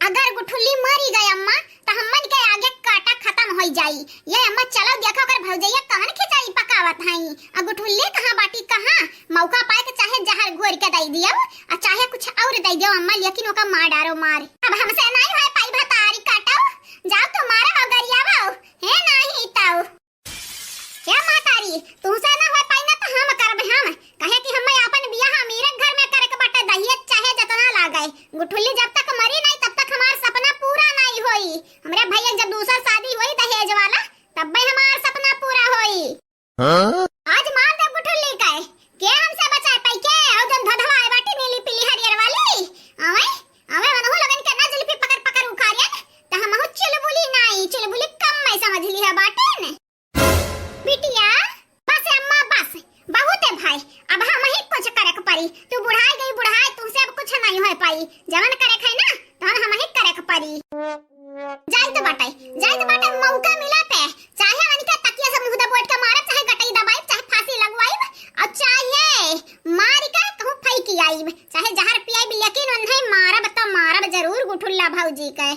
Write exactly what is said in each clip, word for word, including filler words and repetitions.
अगर गुठुल्ली मरी गए अम्मा, त हमन के आगे काटा खतम होइ जाई। ये अम्मा, चलो देखो ओकर भौजैया कवन खिचड़ी पकावत हई। आ गुठुल्ली कहाँ बाटी, कहाँ? मौका पाए त चाहे जहर घोर के दइ दियो, आ चाहे कुछ और दइ दियो अम्मा, लेकिन ओका मार डारो, मार। अब हमसे नाहीं होइ पाई भतारी काटो, जाओ तू मारो और गरियावो, हे नाहीं तउ। हे महतारी, तुहसे ना होइ पाई ना त हम करब हम, काहे कि हम्मे आपन बियाह अमीरे घर में करे के बाटे, दहेज चाहे जतना लागे। गुठुल्ली जब तक मरी नाहीं तब तक हमार सपना पूरा नाहीं होई। हमरे भैया जब दूसर शादी होई दहेज वाला, तब्बे हमार सपना पूरा होई। हाँ? आज मार दे गुठुल्ली के, के हमसे बचाए पाई के? और जब धधवा आए बाटी नीली पीली हरियर वाली, आवे, आवे वनहु लगन के ना जुल्फी पकड़ पकड़ उखाड़ियन, त हमहु चुलबुली नाहीं, चुलबुली कम में समझ लिहा बाटेन। बिटिया, बस अम्मा, बस, बहुत है भाई, अब हमहीं कुछ करे के पड़ी। तू बुढ़ाई गई, बुढ़ाई, तुहसे अब कुछ नाहीं होइ पाई। जवन करे के है ना, तवन हमहीं करे के पड़ी। जाइत बाटे, जाइत बाटे, मौका मिला पे, चाहे उनके तकिया से मुंह दबोच के मारब, चाहे गटई दबाइब, चाहे फांसी लगवाइब, और चाहे मार के कहूँ फेंक आइब, चाहे जहर पियाइब, लेकिन उन्हें मारब तो मारब जरूर गुठुल्ला भौजी के।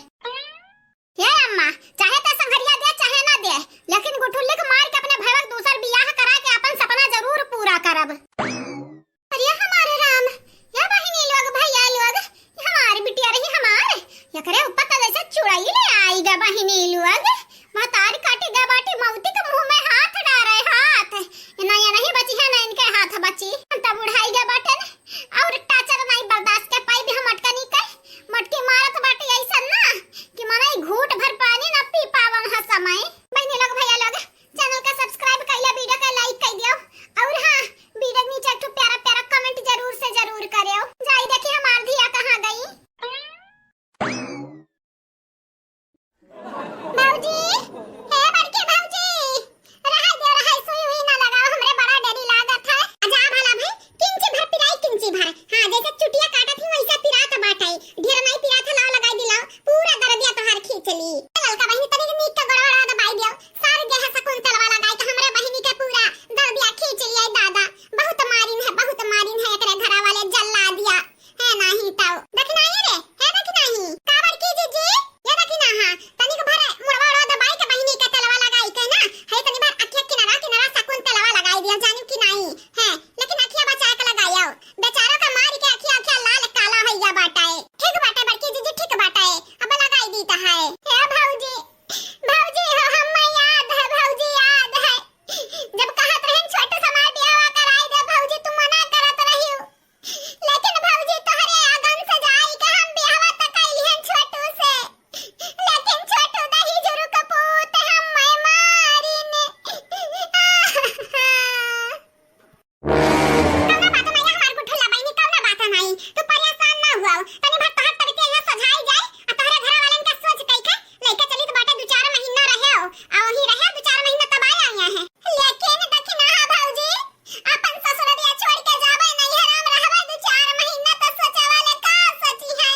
हे अम्मा, चाहे त संघरिया दे, चाहे ना दे, लेकिन गुठुल्ली के मार के अपने भैया के दूसर बियाह करा के अपन सपना जरूर पूरा करब। अरे हमारे राम, या बहिनी लोग, भैया लोग, हमार बिटिया रही हमार, एकरे ऊपर त जैसे चुड़ैल आई गा बहिनी लोग। भतार काटी गा बाटी, मौती के मुंह में हाथ डारे हाथ। ना ये नहीं बची है, ना इनके हाथ बची। हम त बुढ़ाई गा बाटे न, और टाचर नहीं बर्दाश्त के पाई भी हम अटकनी के। मटकी मारत बाटे ऐसन ना कि मनई घूट भर पानी ना पी पावन ह समय। बहिनी लोग, भैया लोग, चैनल का सब्सक्राइब कइला, वीडियो का लाइक कइ दियो। और हाँ, वीडियो के नीचे एक ठो प्यारा प्यारा कमेंट जरूर से जरूर करियो। जाई देखी हमार धिया कहाँ गई। भौजी, हे बड़की भौजी, रहाई दे, रहाई, सुई हुई ना लगाओ, हमरे बड़ा डरी लागत है। आ जा भला भाई, किंची भर पिराई, किंची भर। हाँ, जैसे चुटिया काटत ही वैसे पिरात बाटे। ढेर नहीं पिरात है, लाओ लगाई दिलाओ, पूरा दर्दिया तोहार खींच ली। ललका बहिनी तनिक नीक का गोड़वा दबाई दियो, सार देह सकून तलवा लगाई के हमरे बहिनी के पूरा दर्दिया खींच लिया दादा। बहुत मारिन है, बहुत मारिन है एकरे घरा वाले जल्ला दिया। है नाही ताऊ। देखी नाही रे, है देखी नाही। का बड़की जीजी? ये देखी ना, हाँ, तनिक भर मुड़वा उड़वा दबाई के बहिनी के तेलवा लगाई के ना, है तनी भर अखिया किनारा किनारा सकून तेलवा लगाई दिया, जानिउ कि नाही? है, लेकिन अखिया बचा के लगाई आओ। बेचारा का मारी के अखिया अखिया लाल काला होइया बाटाए। ठीक बाटे बड़की जीजी, ठीक बाटे। अब लगाई दी त है। हे भौजी, भौजी हो, हम याद है भौजी, याद है। जब कहत रहन छोटू समार बियाहवा कराई दे भौजी, तू मना करत रहियो। लेकिन भौजी तोहरे आगन से जाई के हम बियाहवा त कइलिहन छोटू से। लेकिन छोटू दही जुरुक पूत हम मैं मारिन। कौनो बात नाही हमार गुठुल्ला बहिनी, कौनो बात नाही। तू परेशान ना हुआ। तनी भर तोहर तबियत यहाँ सझाई जाए, आ तोहरे घर वालन का सोच कई के लइका चलित बाटे, दू चार महीना रहे हो। आ वहीं रहे दू चार महीना तब आया यहाँ है। लेकिन देखी ना, हाँ भौजी, अपन ससुररिया छोड़ के जाबे नैहरा में रहबे दू चार महीना, तो सोचे वाले का सोची है?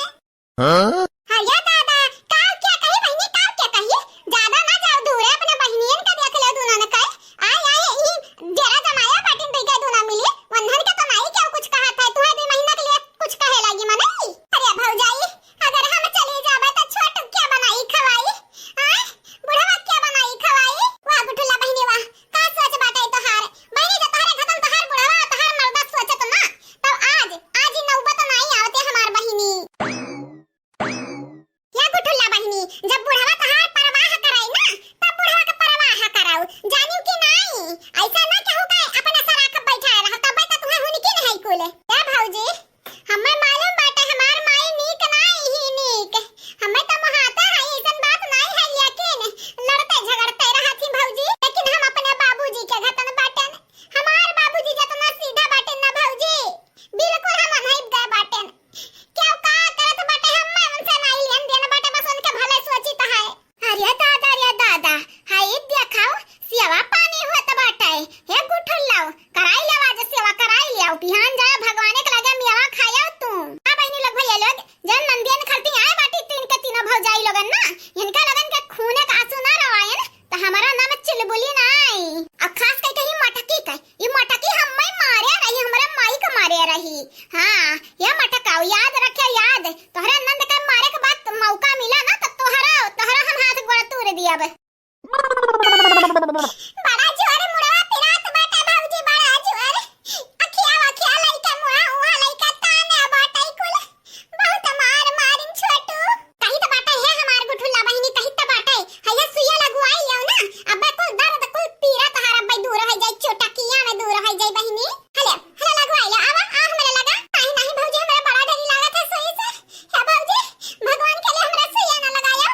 हाँ? अरे दादा, का क्या कही बहिनी, का क्या कही? ज्यादा ना जाओ दूर है, अपने बहिनियन का देख लो दूनन का। आए, आए, ई डेरा जमाया बाटिन, दुई का दूना मिली, वन्हन के तो नाई क्यों कुछ कहा था, तुम्हें दो महीना के लिए कुछ कहे लागी मनई? अरे भौजाई, अगर हम चली जाबे तो छोटू क्या बनाई खवाई? आए, बुढ़वा क्या बनाई खवाई? वाह गुठुल्ला बहिनी वाह, का सोच बाटे तोहार? बहिनी, जब तोहरे खतम तोहार बुढ़वा, तोहार मर्दा सोचत ना, तब आज, आज ई नौबत नाई आवते हमार बहिनी। या गुठुल्ला बहिनी, जब बुढ़वा तोहार परवाह कराई ना, तब बुढ़वा के परवाह कराऊ। जानिउ कि नाई, ऐसा ना केहू के अपने सराख बैठाए रहो, तब तो तुम्हें हुनकी नहीं कुले। या भौजी, हमें मालूम बाटे हमार माई नीक नाई ही नीक। हमें तो मोहाता है, ऐसन बात नाई है, लेकिन लड़ते झगड़ते रहत ही भौजी। लेकिन हम अपने बाबूजी के घतन बाटेन। हमार बाबूजी जतना सीधा बाटेन ना भौजी, बिल्कुल हम अनहिब गए बाटेन। क्यों का करत बाटे, हमें उनसे नाई लेन देन बाटे, बस उनके भले सोचित है। अरे दादा, अरे दादा, हाय देखाओ, सेवा पानी होत बाटे। हे गुठुल्लाओ, कराई लेवा जे सेवा कराई लियाओ, बिहान जाओ भगवाने के लगे मेवा खाओ तू। हाँ बहिनी लोग, भैया लोग, जब नंदियन खलती आए बाटी तीन के तीनों भौजाई लोगन ना, इनका लोगन के खूने का आंसू ना रवायन, त हमारा नाम चुलबुली नाई। और खास करके ही मटकी का, ई मटकी हम्मे मारे रही, हमरे माई के मारे रही। हाँ, ये मटकाओ, याद रखे, याद, तोहरे नंद के मारे के बाद अब बड़ा जोर मुड़वा पिरात बाटे भौजी, बड़ा जोर। अखिया वखिया लइका मुहा उहा लइका ताने बाटे कुल। बहुत मार मारिन छोटू। कही त बाटे हे हमार गुठुल्ला बहिनी, कही त बाटे। हैया सुइया लगवाई आओ ना, अब्बे कुल दर्द कुल पीरा तहार अब्बे दूर हो जाई, चोटकिया में दूर हो जाई बहिनी। हले, हले लगवाई ले, आवा, आ हमरे लगा। नहीं, नहीं भौजी, हमरा बड़ा डरी लागत है सुई से। हे भौजी, भगवान के लिए हमरा सुइया ना लगायो।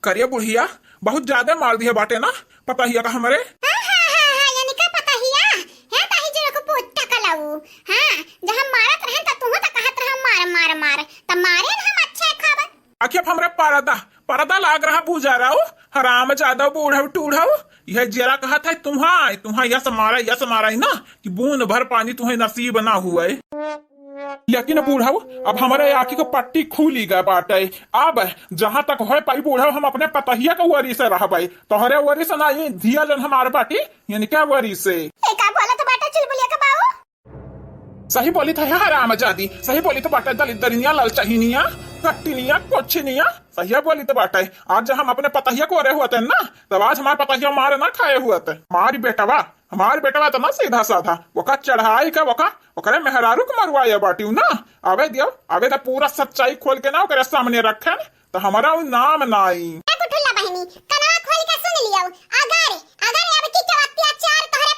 करिया बुढ़िया, बहुत ज्यादा मार दिया बाटे ना पतहिया का हमरे। हाँ, हाँ, हाँ, हाँ, यानी का पतहिया? हे ताही जी को पूत टकलाऊ। हाँ, जहाँ मारत रहन त तुहू त कहत रहा मार, मार, मार। त मारे न हम अच्छे खाबत। आखिर अब हमरे परदा, परदा लाग रहा बुझा रहा हो। हराम ज्यादा बूढ़ऊ टूढ़ऊ। यह जरा कहत है तुम्हाय, तुम्हाय यस मारा, यस मारा है ना कि बूंद भर पानी तुम्हें नसीब ना हुए। लेकिन बूढ़ऊ, अब हमरे आँखी के पट्टी खुली गए बाटे। अब जहाँ तक होए पाई बूढ़ऊ, हम अपने पतहिया के वरी से रहबे, तोहरे वरी से ना, ये धिया जन हमार बाटी, इनके वरी से। ए, का बोलत बाटे चुलबुलिया के बाऊ? सही बोली था हराम जादी, सही बोली तो बाटे दलिद्दरिनिया, ललचहिनिया, कट्टिनिया, कोछिनिया, सही बोली तो बाटे। आज जब हम अपने पतहिया के वरे हुआ थे ना, तब आज हमार पतहिया मार ना खाए हुआ थे। हमारी बेटवा हमार बेटवा इतना सीधा साधा, ओका चढ़ाई का, ओका, ओकरे मेहरारू के मरवाए बाटिउ ना। आवे दियो, आवे त पूरा सच्चाई खोल के ना ओकरे सामने रखे, त हमारा उ नाम नाई। ए गुठुल्ला बहिनी, कनवा खोल के सुन लियो। अगर, अगर अब की के अत्याचार तोहरे